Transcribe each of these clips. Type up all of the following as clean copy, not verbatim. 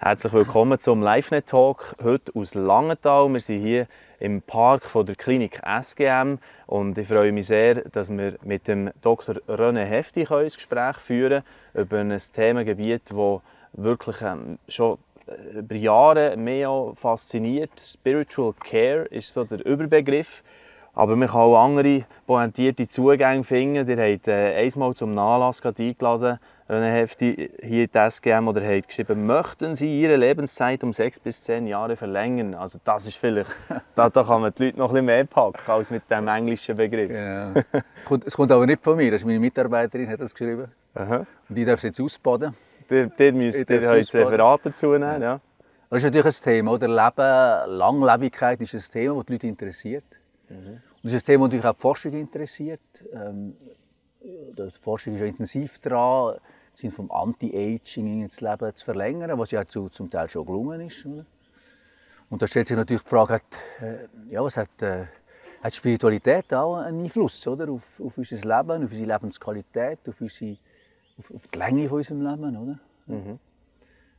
Herzlich willkommen zum LiveNet-Talk, heute aus Langenthal. Wir sind hier im Park von der Klinik SGM und ich freue mich sehr, dass wir mit dem Dr. René Hefti ein Gespräch führen können über ein Themengebiet, das wirklich schon über Jahre mehr fasziniert. Spiritual Care ist so der Überbegriff. Aber man kann auch andere pointierte Zugänge finden. Ihr habt einmal zum Nachlass eingeladen, René Hefti, hier in die SGM, oder habt geschrieben, möchten Sie Ihre Lebenszeit um 6 bis 10 Jahre verlängern? Also das ist vielleicht, da kann man die Leute noch ein bisschen mehr packen als mit dem englischen Begriff. Ja. Es kommt aber nicht von mir, das ist meine Mitarbeiterin, hat das geschrieben. Aha. Und die darf es jetzt ausbaden. Ihr müsst das Referat dazu nehmen. Ja. Das ist natürlich ein Thema, oder? Leben, Langlebigkeit ist ein Thema, das die Leute interessiert. Mhm. Und das ist ein Thema, das natürlich auch die Forschung interessiert. Die Forschung ist ja intensiv daran, im Sinne vom Anti-Aging das Leben zu verlängern, was ja zum Teil schon gelungen ist. Oder? Und da stellt sich natürlich die Frage, hat Spiritualität auch einen Einfluss, oder? Auf unser Leben, auf unsere Lebensqualität, auf die Länge von unserem Leben, oder? Mhm.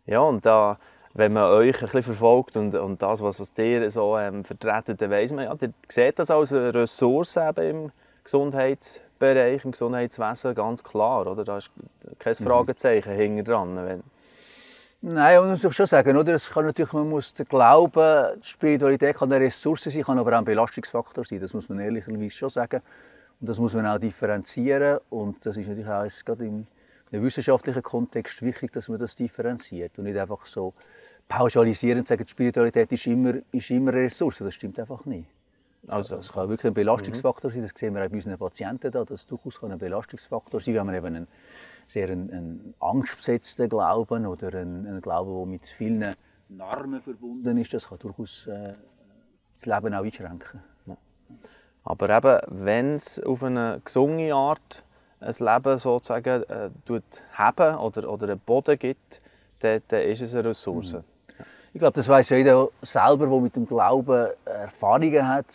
Ja, und da, wenn man euch ein bisschen verfolgt und das, was ihr so vertretet, dann weiss man, ja, ihr seht das als eine Ressource eben im Gesundheitsbereich, im Gesundheitswesen, ganz klar, oder? Da ist kein Fragezeichen hinten dran. Nein, man muss schon sagen, oder? Es kann natürlich, man muss glauben, die Spiritualität kann eine Ressource sein, kann aber auch ein Belastungsfaktor sein. Das muss man ehrlicherweise schon sagen. Und das muss man auch differenzieren. Und das ist natürlich auch gerade im wissenschaftlichen Kontext wichtig, dass man das differenziert und nicht einfach so pauschalisierend sagen, die Spiritualität ist immer eine Ressource. Das stimmt einfach nicht. Also, das kann wirklich ein Belastungsfaktor sein, das sehen wir auch bei unseren Patienten da, das durchaus ein Belastungsfaktor sein, wenn man eben einen angstbesetzten Glauben oder einen Glauben, der mit vielen Normen verbunden ist, das kann durchaus das Leben auch einschränken. Ja. Aber eben, wenn es auf eine gesunde Art ein Leben sozusagen haben oder einen Boden gibt, dann ist es eine Ressource. Mhm. Ich glaube, das weiss jeder selber, der mit dem Glauben Erfahrungen hat,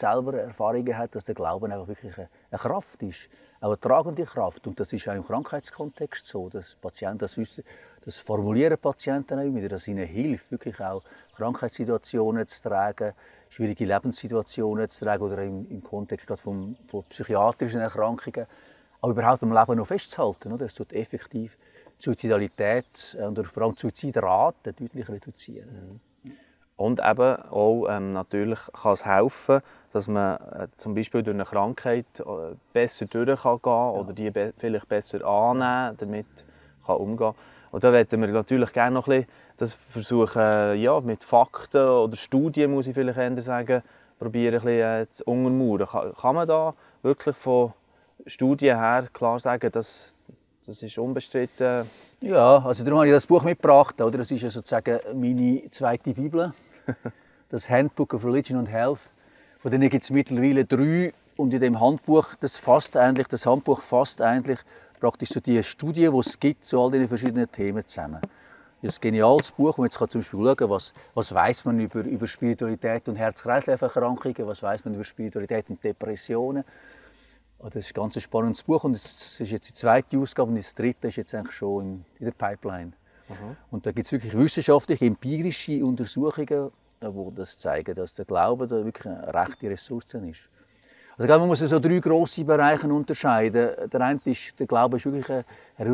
dass der Glauben einfach wirklich eine Kraft ist, auch eine tragende Kraft. Und das ist auch im Krankheitskontext so, dass Patienten das wissen, das formulieren Patienten auch immer, dass ihnen hilft, wirklich auch Krankheitssituationen zu tragen, schwierige Lebenssituationen zu tragen oder im Kontext gerade von psychiatrischen Erkrankungen, auch überhaupt am Leben noch festzuhalten. Oder? Es tut effektiv die Suizidalität und vor allem die Suizidrate deutlich reduzieren. Und eben auch natürlich kann es helfen, dass man zum Beispiel durch eine Krankheit besser durchgehen kann oder die vielleicht besser annehmen, damit kann umgehen. Und da möchten wir natürlich gerne noch ein bisschen das versuchen, ja, mit Fakten oder Studien, muss ich vielleicht eher sagen, probieren ein bisschen zu untermauern. Kann man da wirklich von Studien her klar sagen, dass das ist unbestritten? Ja, also darum habe ich das Buch mitgebracht. Oder? Das ist ja sozusagen meine zweite Bibel. Das Handbook of Religion and Health. Von denen gibt es mittlerweile 3. Und in dem Handbuch, das Handbuch fasst eigentlich praktisch so die Studien, die es gibt zu all diesen verschiedenen Themen zusammen. Das ist ein geniales Buch, wo man jetzt zum Beispiel schauen, was weiss man über Spiritualität und Herz-Kreislauf-Erkrankungen, was weiss man über Spiritualität und Depressionen. Das ist ein ganz spannendes Buch und das ist jetzt die zweite Ausgabe und das dritte ist jetzt eigentlich schon in der Pipeline. Mhm. Und da gibt es wirklich wissenschaftliche, empirische Untersuchungen, die das zeigen, dass der Glaube da wirklich eine rechte Ressource ist. Also man muss so 3 grosse Bereiche unterscheiden. Der eine ist, der Glaube ist wirklich eine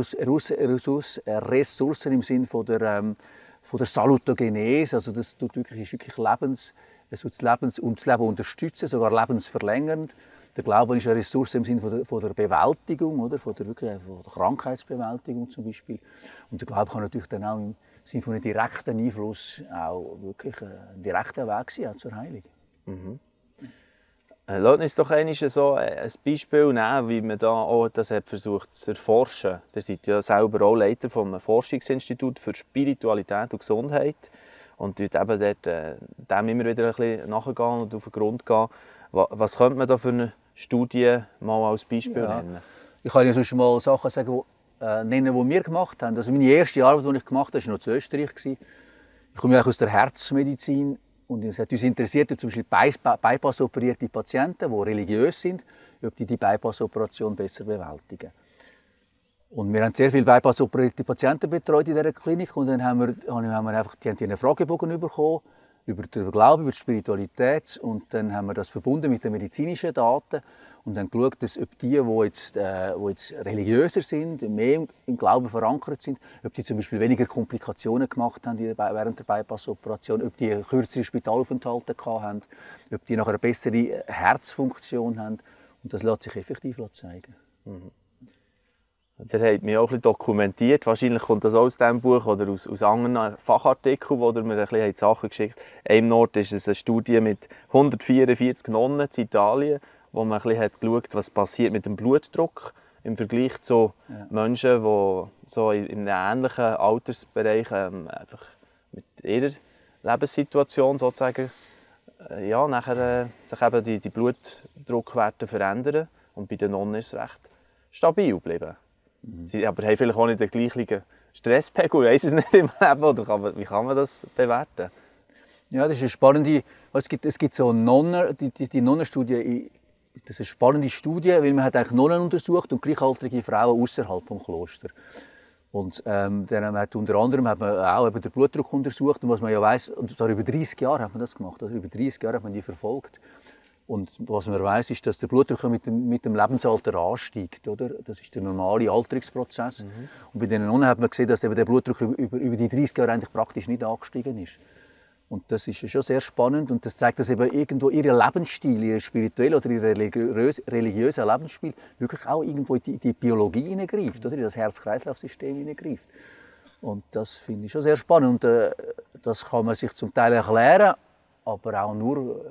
Ressource im Sinne von der Salutogenese, also das ist wirklich es tut das Leben unterstützen, sogar lebensverlängernd. Der Glaube ist eine Ressource im Sinne von der Bewältigung, oder? Von der Krankheitsbewältigung zum Beispiel. Und der Glaube kann natürlich dann auch im Sinne von einem direkten Einfluss auch wirklich ein direkter Weg sein, auch zur Heilung. Mhm. Lasst uns doch einmal so ein Beispiel nehmen, wie man da auch das hat versucht zu erforschen. Ihr seid ja selber auch Leiter vom Forschungsinstitut für Spiritualität und Gesundheit und dort eben dem immer wieder ein bisschen nachgehen und auf den Grund gehen. Was könnte man da für eine Studie mal als Beispiel nennen? Ich kann ja sonst mal Sachen sagen, die wir gemacht haben. Also meine erste Arbeit, die ich gemacht habe, war noch in Österreich. Ich komme ja aus der Herzmedizin und es hat uns interessiert, zum Beispiel Bypass-operierte Patienten, die religiös sind, ob die Bypass-Operation besser bewältigen. Und wir haben sehr viele bypass-operierte Patienten betreut in dieser Klinik und dann haben wir einfach die einen Fragebogen bekommen über den Glauben, über die Spiritualität und dann haben wir das verbunden mit den medizinischen Daten und dann geschaut, dass, ob die jetzt religiöser sind, mehr im Glauben verankert sind, ob die zum Beispiel weniger Komplikationen gemacht haben während der Bypass-Operation, ob die kürzere Spitalaufenthalte hatten, ob die nachher eine bessere Herzfunktion haben und das lässt sich effektiv zeigen. Mhm. Der hat mich auch ein bisschen dokumentiert. Wahrscheinlich kommt das auch aus diesem Buch oder aus anderen Fachartikeln, wo er mir ein bisschen Sachen geschickt hat. An einem Ort ist es eine Studie mit 144 Nonnen in Italien, wo man ein bisschen geschaut hat, was passiert mit dem Blutdruck im Vergleich zu Menschen, die so in einem ähnlichen Altersbereich einfach mit ihrer Lebenssituation sozusagen nachher sich eben die Blutdruckwerte verändern. Und bei den Nonnen ist es recht stabil geblieben. Sie aber haben vielleicht auch nicht den gleichen Stresspegel, ich weiss es nicht im Leben, oder wie kann man das bewerten? Ja, das ist eine spannende, es gibt so die Nonnenstudie, das ist eine spannende Studie, weil man hat eigentlich Nonnen untersucht und gleichaltrige Frauen außerhalb des Klosters. Und dann hat unter anderem hat man auch eben den Blutdruck untersucht und was man ja weiss, und da über 30 Jahre hat man das gemacht, also über 30 Jahre hat man die verfolgt. Und was man weiss, ist, dass der Blutdruck mit dem Lebensalter ansteigt. Oder? Das ist der normale Alterungsprozess. Und bei den Nonnen hat man gesehen, dass eben der Blutdruck über die 30 Jahre eigentlich praktisch nicht angestiegen ist. Und das ist schon sehr spannend und das zeigt, dass eben irgendwo ihr Lebensstil, ihr spiritueller oder ihr religiöser Lebensstil wirklich auch irgendwo in die Biologie hineingreift, oder in das Herz-Kreislauf-System hineingreift. Und das finde ich schon sehr spannend und das kann man sich zum Teil erklären. Aber auch nur,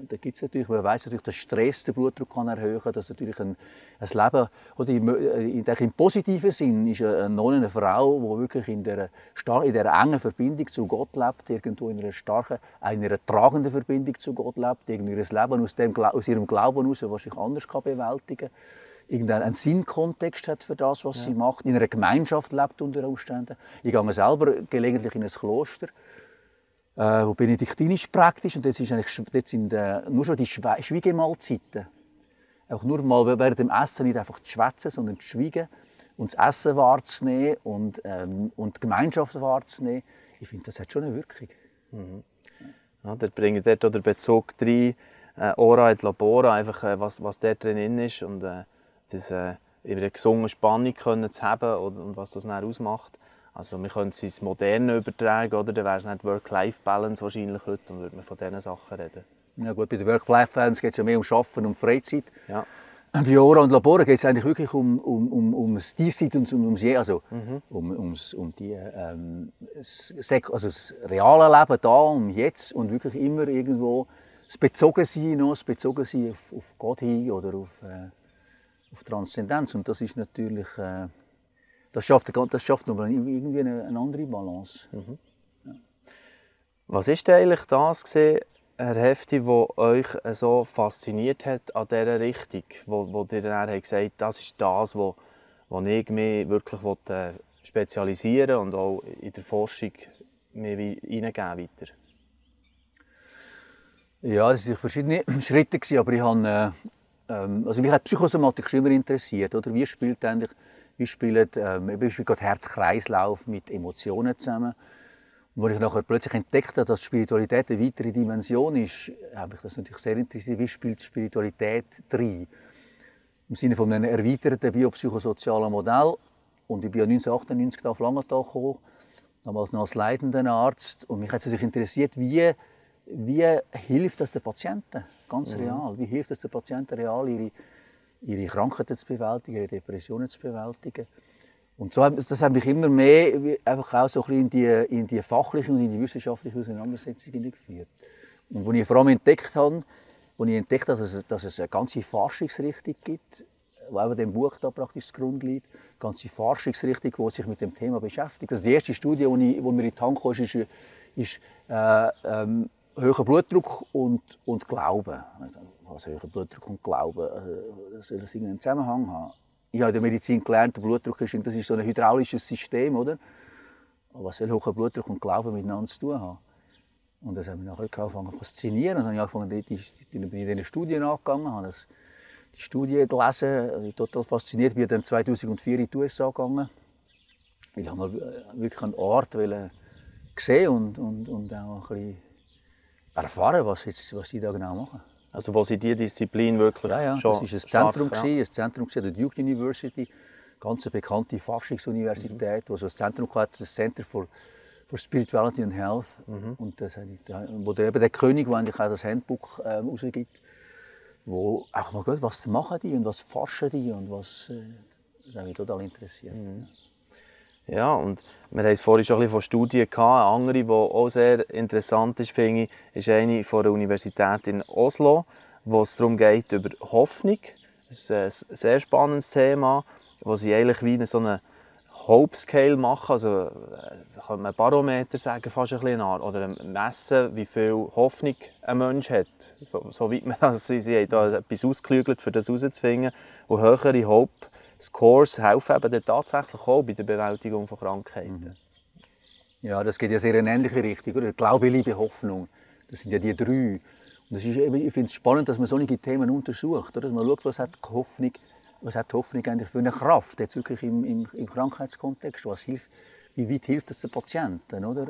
da gibt's natürlich, man weiss natürlich, dass Stress den Blutdruck kann erhöhen kann, dass natürlich ein Leben, oder im positiven Sinn ist eine Nonne eine Frau, die wirklich in der engen Verbindung zu Gott lebt, irgendwo in einer tragenden Verbindung zu Gott lebt, irgendwie ihr Leben aus ihrem Glauben heraus wahrscheinlich anders kann bewältigen kann, irgendeinen Sinnkontext hat für das, was sie macht, in einer Gemeinschaft lebt unter Umständen. Ich gehe selber gelegentlich in ein Kloster, wo benediktinisch praktisch und dort sind nur schon die Schwiegemahlzeiten. Auch nur mal während dem Essen nicht einfach zu schwätzen, sondern zu schweigen und das Essen wahrzunehmen und die Gemeinschaft wahrzunehmen. Ich finde, das hat schon eine Wirkung. Mhm. Ja, der bringt dort auch den Bezug rein, Ora et Labora, einfach, was dort drin ist und das in einer gesunden Spannung können zu haben und was das dann ausmacht. Also wir können es ins Moderne übertragen, oder? Dann wäre es nicht Work-Life-Balance wahrscheinlich heute und würde man von diesen Sachen reden. Ja gut, bei der Work-Life-Balance geht es ja mehr um Arbeiten und Freizeit. Ja. Bei Ora und Labora geht es eigentlich wirklich um das Diesseits und das reale Leben da, um jetzt und wirklich immer irgendwo das Bezogensein auf Gott hin oder auf Transzendenz. Und das ist natürlich... Das schafft aber irgendwie eine andere Balance. Mhm. Ja. Was war denn eigentlich das, Herr Hefti, was euch so fasziniert hat an dieser Richtung? Wo ihr dann gesagt habt, das ist das, wo ich mich wirklich spezialisieren will und auch in der Forschung mehr hineingeben weiter? Ja, das waren verschiedene Schritte, aber ich habe, mich hat Psychosomatik schon immer interessiert. Oder? Wie spielt gerade Herz-Kreislauf mit Emotionen zusammen. Und als ich nachher plötzlich entdeckt habe, dass Spiritualität eine weitere Dimension ist, habe ich das natürlich sehr interessiert. Wie spielt Spiritualität rein? Im Sinne von einem erweiterten biopsychosozialen Modell. Und ich bin 1998 auf Langenthal gekommen, damals noch als leitender Arzt. Und mich hat es natürlich interessiert, wie hilft das den Patienten, ganz real? Wie hilft es den Patienten real, ihre Krankheiten zu bewältigen, ihre Depressionen zu bewältigen. Und so, das hat mich immer mehr einfach auch so ein bisschen in die fachliche und in die wissenschaftliche Auseinandersetzung geführt. Und als ich vor allem entdeckt habe, dass es eine ganze Forschungsrichtung gibt, die auch dem Buch da praktisch zugrunde liegt, eine ganze Forschungsrichtung, die sich mit dem Thema beschäftigt. Also die erste Studie, die mir in die Hand kam, ist hoher Blutdruck und Glauben. Was hoher Blutdruck und Glauben, soll das irgendeinen Zusammenhang haben? Ich habe in der Medizin gelernt, der Blutdruck das ist so ein hydraulisches System, oder? Aber was soll hoher Blutdruck und Glauben miteinander zu tun haben? Und das hat mich nachher angefangen zu faszinieren. Und dann habe ich angefangen, bin in diesen Studien angegangen, habe das die Studie gelesen. Ich bin total fasziniert. Ich bin dann 2004 in die USA gegangen. Ich wollte mal wirklich einen Ort sehen und auch ein bisschen erfahren, was sie da genau machen. Also wo sie diese Disziplin wirklich schon das war ein Zentrum der Duke University, eine ganz bekannte Forschungsuniversität, die so ein Zentrum hat, das Center for Spirituality and Health. Und das, wo der König, der eigentlich auch das Handbuch rausgibt, wo auch mal geht, was machen die und was forschen die und was das hat mich total interessiert. Ja, und wir haben es vorhin schon ein bisschen von Studien gehabt. Eine andere, die auch sehr interessant ist, finde ich, ist eine von der Universität in Oslo, wo es darum geht, über Hoffnung. Das ist ein sehr spannendes Thema, wo sie eigentlich wie so eine Hope Scale machen, also kann man Barometer sagen, fast ein bisschen, oder messen, wie viel Hoffnung ein Mensch hat. So weit man das, sie haben da etwas ausgeklügelt, um das herauszufinden. Und höhere Hope Scores helfen eben dann tatsächlich auch bei der Bewältigung von Krankheiten. Ja, das geht ja sehr in eine ähnliche Richtung. Oder? Glaube, Liebe, Hoffnung. Das sind ja die drei. Und das ist, ich finde es spannend, dass man solche Themen untersucht. Oder? Dass man schaut, was hat Hoffnung eigentlich für eine Kraft, jetzt wirklich im Krankheitskontext. Wie weit hilft es den Patienten, oder?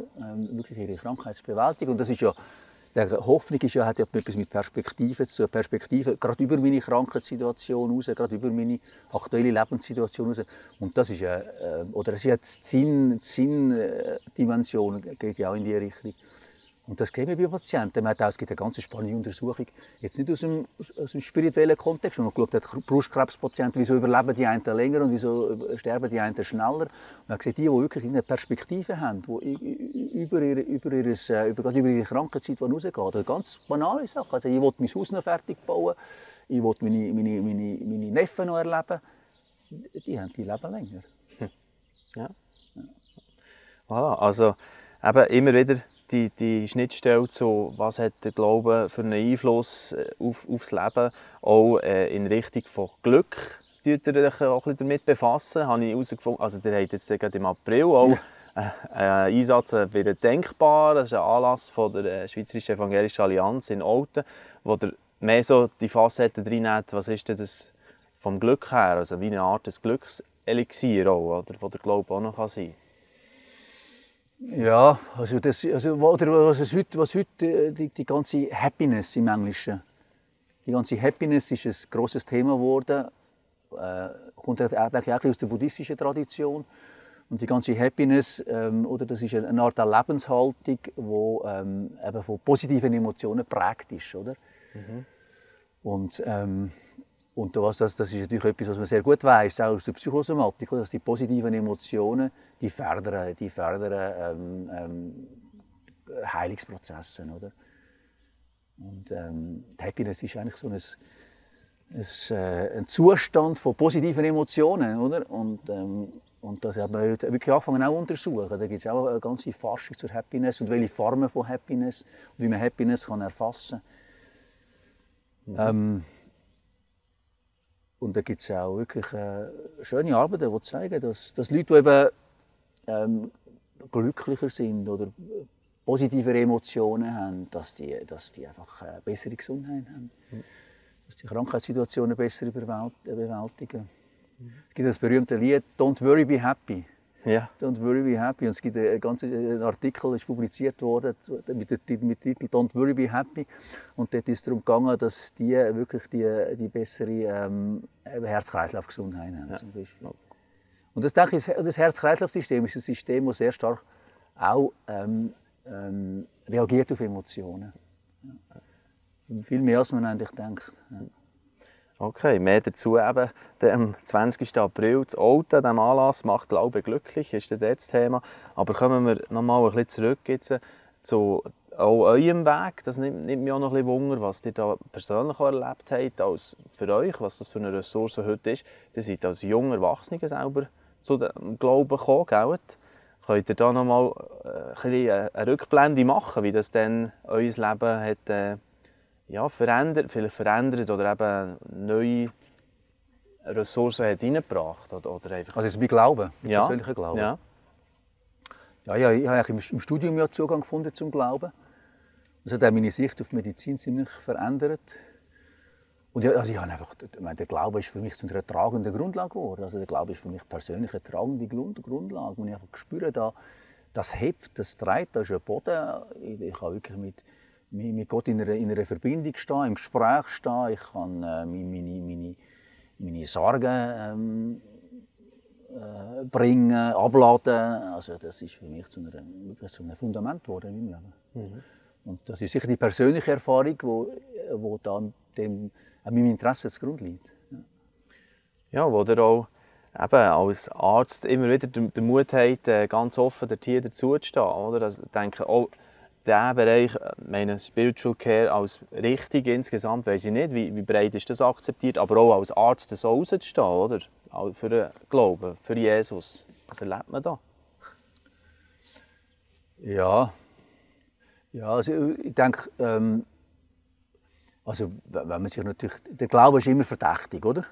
Wirklich ihre Krankheitsbewältigung. Und das ist ja, Hoffnung ist hat ja etwas mit Perspektive zu tun. Perspektive, gerade über meine Krankheitssituation raus, gerade über meine aktuelle Lebenssituation raus. Und das ist oder es ist die Sinndimension, geht ja auch in die Richtung. Und das geben wir bei Patienten. Es gibt eine ganz spannende Untersuchung, jetzt nicht aus dem spirituellen Kontext, wo man geschaut hat, Brustkrebspatienten, wieso überleben die einen länger und wieso sterben die einen schneller. Und man sieht, die wirklich eine Perspektive haben, die über ihre Krankheitszeit rausgeht. Also ganz banale Sachen. Also ich will mein Haus noch fertig bauen, ich will meine Neffen noch erleben. Die leben länger. Ja. Voilà, also eben immer wieder die Schnittstelle zu, was hat der Glaube für einen Einfluss aufs Leben, auch in Richtung von Glück, tut ihr euch auch ein bisschen damit befassen, habe ich herausgefunden. Also ihr habt jetzt gerade im April auch einen Einsatz wieder denkbar, das ist ein Anlass von der Schweizerischen Evangelischen Allianz in Olten, wo ihr mehr so die Facetten reinnimmt, was ist denn das vom Glück her, also wie eine Art des Glückselixier auch, oder, wo der Glaube auch noch sein kann. Ja, was heute die ganze Happiness im Englischen. Die ganze Happiness ist ein grosses Thema geworden, kommt eigentlich auch aus der buddhistischen Tradition. Und die ganze Happiness, das ist eine Art Lebenshaltung, die eben von positiven Emotionen geprägt ist. Oder? Und das ist natürlich etwas, was man sehr gut weiss, auch aus der Psychosomatik, dass die positiven Emotionen die fördern Heilungsprozesse. Oder? Und die Happiness ist eigentlich so ein Zustand von positiven Emotionen. Oder? Und das haben wir heute wirklich angefangen auch untersuchen. Da gibt es auch eine ganze Forschung zur Happiness und welche Formen von Happiness und wie man Happiness kann erfassen kann. Und da gibt es auch wirklich schöne Arbeiten, die zeigen, dass Leute, die eben glücklicher sind oder positive Emotionen haben, dass die einfach eine bessere Gesundheit haben. Dass die Krankheitssituationen besser bewältigen. Es gibt das berühmte Lied «Don't worry, be happy». Ja. «Don't worry, be happy». Und es gibt ein Artikel, ist publiziert worden mit dem Titel «Don't worry, be happy». Und dort ist es darum gegangen, dass die wirklich die bessere Herz-Kreislauf-Gesundheit haben. Zum Beispiel. Und das, denke ich, das Herz-Kreislauf-System ist ein System, das sehr stark auch reagiert auf Emotionen. Ja. Viel mehr, als man eigentlich denkt. Ja. Okay, mehr dazu eben am 20. April zu Olten, dem Anlass «Macht Glaube glücklich» ist das Thema. Aber kommen wir noch mal ein bisschen zurück jetzt zu auch eurem Weg. Das nimmt mich auch noch ein bisschen Wunder, was ihr da persönlich erlebt habt, als für euch, was das für eine Ressource heute ist. Ihr seid als junger Erwachsener selber zu dem Glauben gekommen, gell? Könnt ihr da noch mal eine Rückblende machen, wie das dann euer Leben hat vielleicht verändert oder eben neue Ressourcen hat reingebracht? Oder einfach... Also mein Glauben, mein ja. persönlicher Glaube. Ja. Ja, ich habe im Studium ja Zugang gefunden zum Glauben. Das hat auch meine Sicht auf Medizin ziemlich verändert. Und ja, also ich habe einfach, ich meine, der Glaube ist für mich zu einer tragenden Grundlage geworden. Also der Glaube ist für mich persönlich eine tragende Grundlage. Und ich einfach spüre, das hebt, das trägt, da ist ein Boden. Ich kann wirklich mit Gott in einer Verbindung stehen, im Gespräch stehen. Ich kann meine Sorgen bringen, abladen. Also das ist für mich wirklich zu einem Fundament geworden in meinem Leben. Mhm. Und das ist sicher die persönliche Erfahrung, wo dann dem an meinem Interesse zugrunde liegt. Ja, wo ihr auch eben als Arzt immer wieder den Mut habt, ganz offen hier dazustehen. Oder? Also, ich denke, auch dieser Bereich, meine Spiritual Care als richtig insgesamt, weiss ich nicht, wie breit ist das akzeptiert, aber auch als Arzt so rauszustehen, oder? Auch für den Glauben, für Jesus. Was erlebt man da? Ja, also ich denke, also wenn man sich natürlich, der Glaube ist immer verdächtig, oder?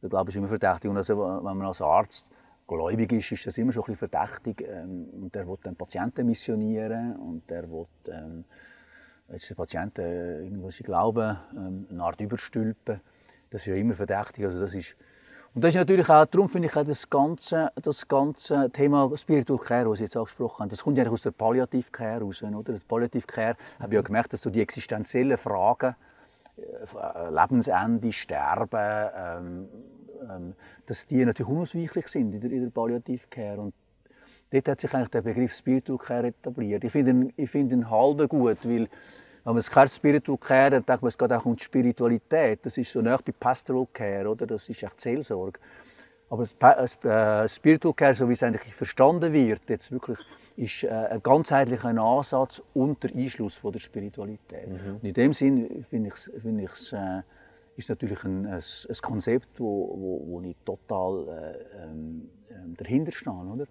Der Glaube ist immer verdächtig und also, wenn man als Arzt gläubig ist, ist das immer schon ein bisschen verdächtig. Und der will dann Patienten missionieren und der will jetzt den Patienten irgendwas sie glauben, eine Art überstülpen. Das ist ja immer verdächtig. Also das ist, und das ist natürlich auch, darum finde ich auch das ganze Thema Spiritual Care, das Sie jetzt angesprochen haben, das kommt ja aus der Palliative Care raus. Oder? Das Palliative Care, habe ich ja gemerkt, dass so die existenziellen Fragen, Lebensende, Sterben, dass die natürlich unausweichlich sind in der Palliative Care. Und dort hat sich eigentlich der Begriff Spiritual Care etabliert. Ich finde ihn halb gut, weil wenn man es hört, Spiritual Care, dann denkt man, es geht auch um die Spiritualität. Das ist so nah bei Pastoral Care, oder? Das ist echt Seelsorge. Aber Spiritual Care, so wie es eigentlich verstanden wird, jetzt wirklich, ist ein ganzheitlicher Ansatz unter Einschluss von der Spiritualität. Mhm. Und in dem Sinn finde ich es ist natürlich ein Konzept, wo ich total dahinter stehe, oder?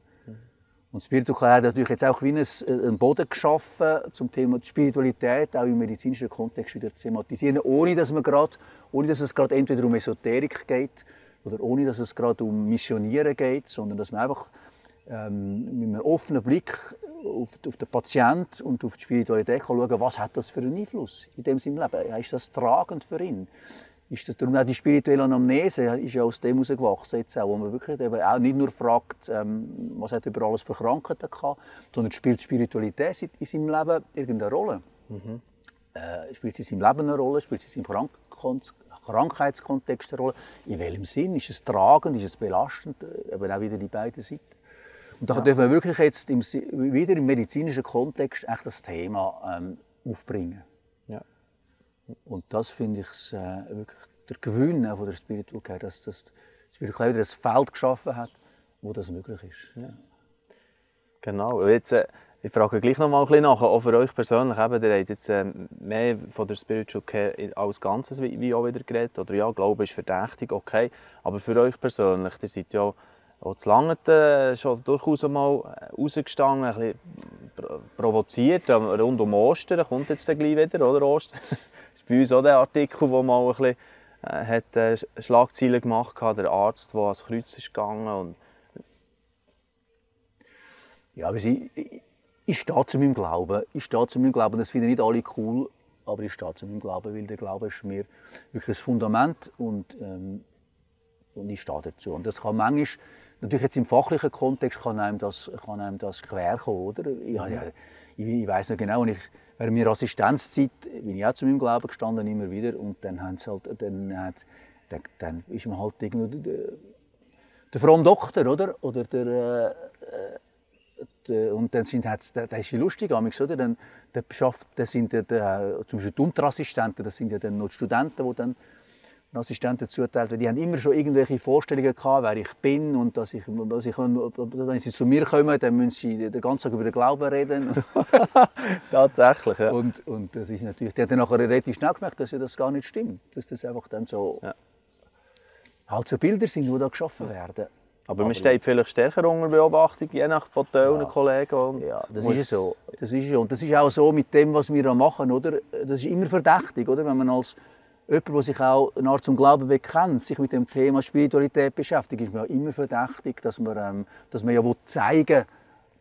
Und Spiritual Care hat natürlich jetzt auch wie einen Boden geschaffen zum Thema Spiritualität, auch im medizinischen Kontext wieder zu thematisieren, ohne dass es gerade entweder um Esoterik geht oder ohne dass es gerade um Missionieren geht, sondern dass man einfach mit einem offenen Blick auf den Patienten und auf die Spiritualität kann schauen, was hat das für einen Einfluss in dem seinem Leben? Ist das tragend für ihn? Ist das darum auch die spirituelle Anamnese ist ja aus dem herausgewachsen, jetzt auch, wo man wirklich eben auch nicht nur fragt, was hat über alles für Krankheiten gehabt, sondern spielt Spiritualität in seinem Leben irgendeine Rolle? Mhm. Spielt sie in seinem Leben eine Rolle? Spielt sie in seinem Krankheitskontext eine Rolle? In welchem Sinn? Ist es tragend? Ist es belastend? Aber auch wieder die beiden Seiten. Und da dürfen wir wirklich jetzt wieder im medizinischen Kontext echt das Thema aufbringen. Ja. Und das finde ich wirklich der Gewinn von der Spiritual Care, dass das Spiritual Care wieder ein Feld geschaffen hat, wo das möglich ist. Ja. Genau. Jetzt, ich frage gleich noch mal ein bisschen nach, auch für euch persönlich. Eben, ihr habt jetzt mehr von der Spiritual Care als Ganzes wie auch wieder geredet. Oder ja, Glaube ist verdächtig, okay. Aber für euch persönlich, ihr seid ja auch zu Langen schon durchaus mal rausgestanden, ein bisschen provoziert, rund um Ostern, kommt jetzt gleich wieder, oder Ostern? Das ist bei uns auch der Artikel, der mal ein bisschen Schlagzeilen gemacht hat, der Arzt, der ans Kreuz ist gegangen. Und ja, aber ich stehe zu meinem Glauben. Das finden nicht alle cool, aber ich stehe zu meinem Glauben, weil der Glaube ist mir wirklich ein Fundament und ich stehe dazu. Und das kann manchmal, natürlich jetzt im fachlichen Kontext, kann einem das quer kommen, oder? Ich weiss noch genau, während meiner Assistenzzeit bin ich auch zu meinem Glauben gestanden, immer wieder. Und dann ist man halt irgendwie der fromme Doktor, oder? Und dann das ist lustig, oder? Dann sind zum Beispiel die Unterassistenten, das sind ja dann noch die Studenten, die dann Assistenten zuteilt werden. Die haben immer schon irgendwelche Vorstellungen gehabt, wer ich bin und wenn sie zu mir kommen, dann müssen sie den ganzen Tag über den Glauben reden. Tatsächlich, ja. Und das ist natürlich, der hat dann nachher relativ schnell gemerkt, dass das gar nicht stimmt, dass das einfach dann so halt so Bilder sind, die da geschaffen werden. Aber man steht vielleicht stärker unter Beobachtung, je nach von den Kollegen. Ja, das ist so. Und das ist auch so mit dem, was wir da machen, oder? Das ist immer verdächtig, oder? Wenn man als jemand, der sich auch nah zum Glauben bekennt, sich mit dem Thema Spiritualität beschäftigt, ist man ja immer verdächtig, dass man ja zeigen will,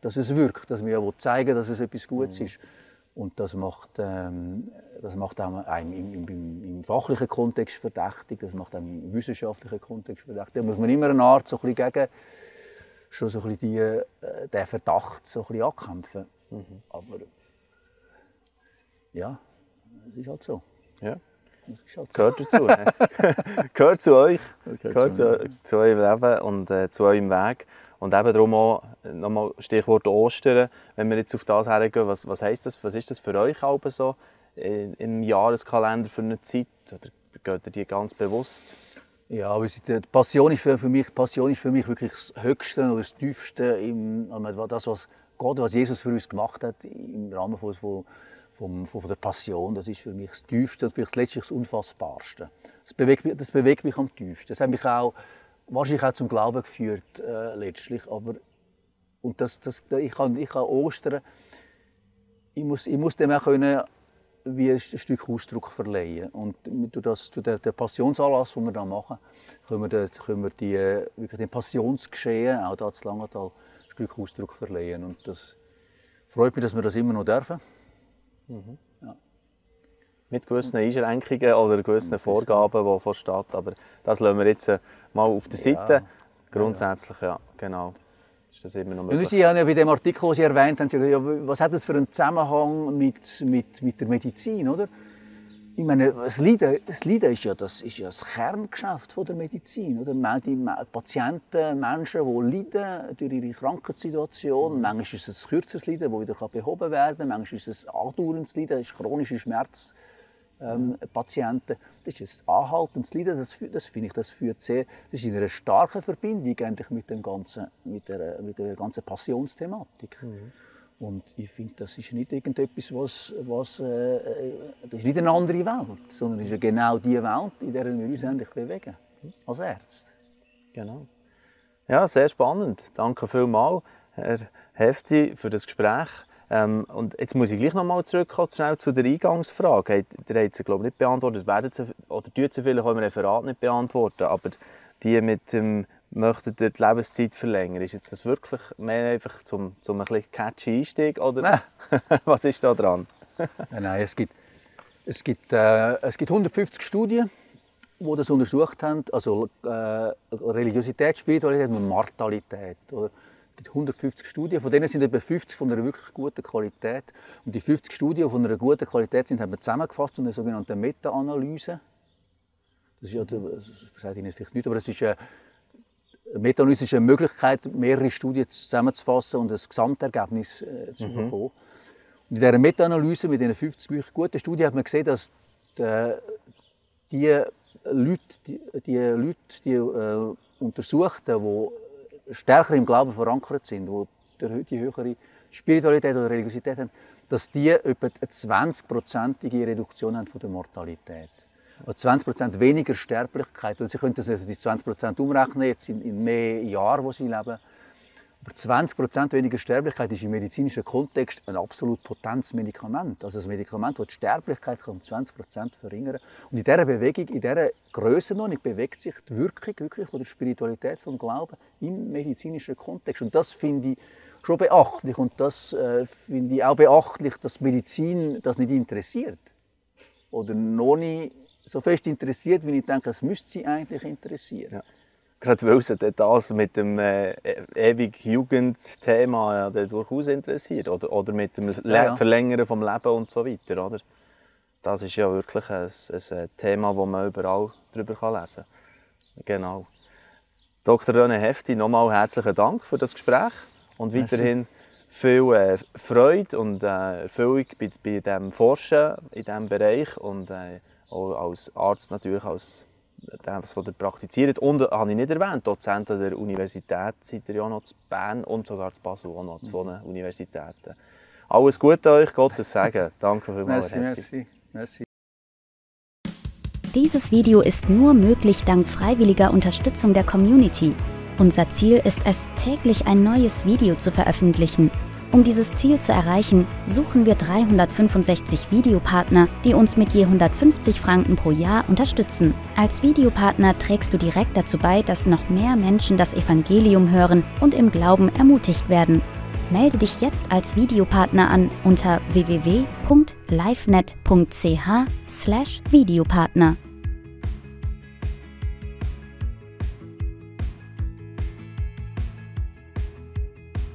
dass es wirkt, dass man ja will zeigen, dass es etwas Gutes ist. Und das macht einem im fachlichen Kontext verdächtig, das macht einem im wissenschaftlichen Kontext verdächtig. Da muss man immer eine Art so ein bisschen gegen schon so ein bisschen den Verdacht so ein bisschen ankämpfen. Aber ja, es ist halt so. Ja. Es ist halt so. Gehört dazu. Gehört zu euch, gehört zu eurem Leben und zu eurem Weg. Und eben darum auch nochmal Stichwort Ostern, wenn wir jetzt auf das hergehen, was heisst das, was ist das für euch so im Jahreskalender für eine Zeit? Oder geht ihr die ganz bewusst? Ja, aber die Passion ist für mich wirklich das Höchste oder das Tiefste, das, was Gott, was Jesus für uns gemacht hat im Rahmen von der Passion. Das ist für mich das Tiefste und vielleicht letztlich das Unfassbarste. Das bewegt mich am tiefsten. Das hat mich auch wahrscheinlich auch zum Glauben geführt letztlich. Aber und ich kann Ostern, ich muss dem auch können, wie ein Stück Ausdruck verleihen. Und durch den Passionsanlass, den wir da machen, können wir dem Passionsgeschehen auch hier in Langenthal ein Stück Ausdruck verleihen. Und das freut mich, dass wir das immer noch dürfen. Ja. Mit gewissen Einschränkungen oder gewissen Vorgaben, die vorstehen. Aber das lassen wir jetzt mal auf der Seite. Ja. Grundsätzlich, ja, genau. Ist das immer noch möglich. Sie haben ja bei dem Artikel, den Sie erwähnt haben, gesagt, ja, was hat das für einen Zusammenhang mit der Medizin, oder? Ich meine, das Leiden ist ja das Kerngeschäft der Medizin, oder? Die Patienten, Menschen, die leiden durch ihre Krankheitssituation. Manchmal ist es ein kürzeres Leiden, das wieder behoben werden kann. Manchmal ist es ein andauerndes Leiden, das ist chronische Schmerz. Patienten. Das ist ein anhaltendes Leiden, das finde ich, das ist in einer starken Verbindung eigentlich mit der ganzen Passionsthematik. Und ich finde, das ist nicht irgendetwas, das ist nicht eine andere Welt, sondern es ist genau die Welt, in der wir uns endlich bewegen, als Ärzte. Genau. Ja, sehr spannend. Danke vielmals, Herr Hefti, für das Gespräch. Und jetzt muss ich gleich noch mal zurückkommen, schnell zu der Eingangsfrage. Ihr habt sie, glaube ich, nicht beantwortet, oder tun sie vielleicht auch im Referat nicht beantworten, aber die mit dem «Möchtet ihr die Lebenszeit verlängern», ist jetzt das wirklich mehr einfach zum ein bisschen catchy Einstieg, oder was ist da dran? Nein, es gibt 150 Studien, die das untersucht haben, also Religiosität, Spiritualität und Mortalität. Oder? Es gibt 150 Studien, von denen sind etwa 50 von einer wirklich guten Qualität. Und die 50 Studien, die von einer guten Qualität sind, haben wir zusammengefasst in einer sogenannten Meta-Analyse. Das ist ja, das sagt Ihnen vielleicht nicht, aber das ist eine Meta-Analyse ist eine Möglichkeit, mehrere Studien zusammenzufassen und ein Gesamtergebnis zu bekommen. Und in dieser Meta-Analyse mit diesen 50 wirklich guten Studien hat man gesehen, dass die Untersuchten, die stärker im Glauben verankert sind, die höhere Spiritualität oder Religiosität haben, dass die etwa eine 20-prozentige Reduktion haben von der Mortalität. Also 20% weniger Sterblichkeit. Und Sie können das auf die 20% umrechnen, jetzt in mehr Jahren, wo Sie leben. Aber 20% weniger Sterblichkeit ist im medizinischen Kontext ein absolut potentes Medikament. Also ein Medikament, das die Sterblichkeit um 20% verringern kann. Und in dieser Bewegung, in dieser Grössenordnung bewegt sich die Wirkung wirklich von der Spiritualität, vom Glauben im medizinischen Kontext. Und das finde ich schon beachtlich. Und das finde ich auch beachtlich, dass die Medizin das nicht interessiert. Oder noch nicht so fest interessiert, wie ich denke, es müsste sie eigentlich interessieren. Ja. Gerade weil sie das mit dem ewig Jugendthema durchaus interessiert. Oder mit dem Verlängern vom Leben und so weiter. Oder? Das ist ja wirklich ein Thema, das man überall darüber lesen kann. Genau. Dr. René Hefti, nochmal herzlichen Dank für das Gespräch und weiterhin viel Freude und Erfüllung bei dem Forschen in diesem Bereich und auch als Arzt natürlich, als das, was ihr praktiziert. Und, habe ich nicht erwähnt, Dozent an der Universität seid ihr ja noch zu Bern und sogar zu Basel, auch noch 2 Universitäten. Alles Gute euch, Gottes Segen. Danke vielmals. Merci. Dieses Video ist nur möglich dank freiwilliger Unterstützung der Community. Unser Ziel ist es, täglich ein neues Video zu veröffentlichen. Um dieses Ziel zu erreichen, suchen wir 365 Videopartner, die uns mit je 150 Franken pro Jahr unterstützen. Als Videopartner trägst du direkt dazu bei, dass noch mehr Menschen das Evangelium hören und im Glauben ermutigt werden. Melde dich jetzt als Videopartner an unter www.livenet.ch/Videopartner.